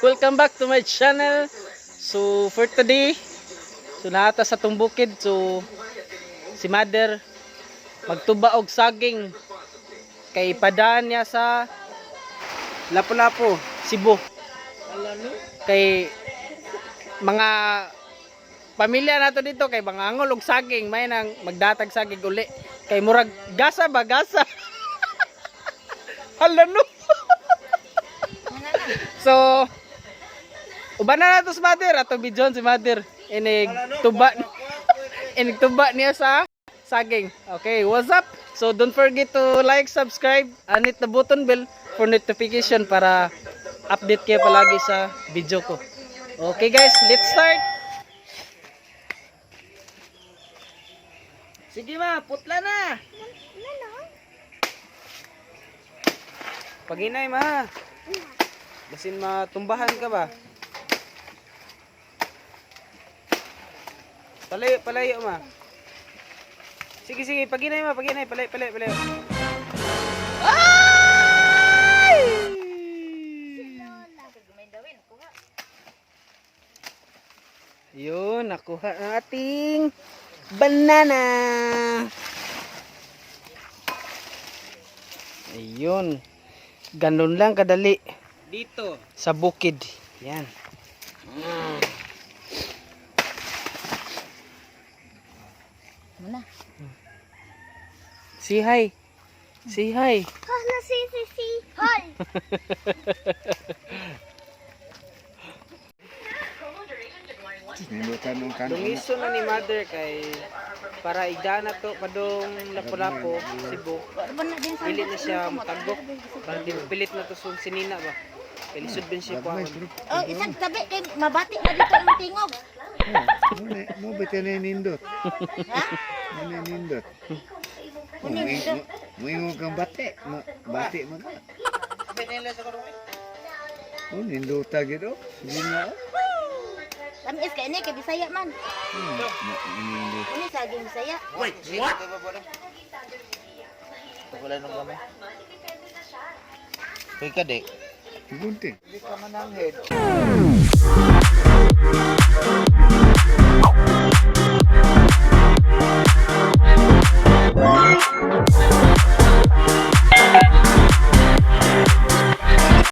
Welcome back to my channel. So for today, so naata sa tong bukid. So si mother magtuba og saging kay ipadaan niya sa Lapu-Lapu, Cebu. Kay mga pamilya nato dito kay mga angol og saging, may nang magdatag saging uli. Kay murag gasa ba gasa. Hala no. So, uban na nato si mother, ato bidyon si mother. Inig tuba, inig tuba niya sa saging. Okay, what's up? So, don't forget to like, subscribe, and hit the button bell for notification para update kayo palagi sa video ko. Okay guys, let's start! Sige ma, putla na! Paginay ma. Basin matumbahan ka ba? Palayo, palayo ma. Sige, sige, paginay ma, paginay, palayo, palayo, palayo. Ay! Yun, nakuha ang ating banana. Ayun. Ganun lang kadali Dito. sa bukid. Yan. Muna. Say hi. Say hi. Hala, si, si, si. Hi. Nindutan ng kanon. Lungiso na ni mother kay para igana to padong Lapu-Lapu, Cebu. Pilit na siya matagok. Para di pilit na to sa sinina ba. Kay lisod din siya kuha. Oh, isang tabi kay mabati na dito ang tingog. Mo ba tayo nindot? Ha? Mo na nindot. Mo kang bate. Mo bate mo ka. Oh, ninduta gid oh. Sige nga. Oh. Tamis kay ni kay Bisaya man. Nindot. Ini saging Bisaya. Wala nung kami. Uy ka di. Gunting. Di ka mananghid.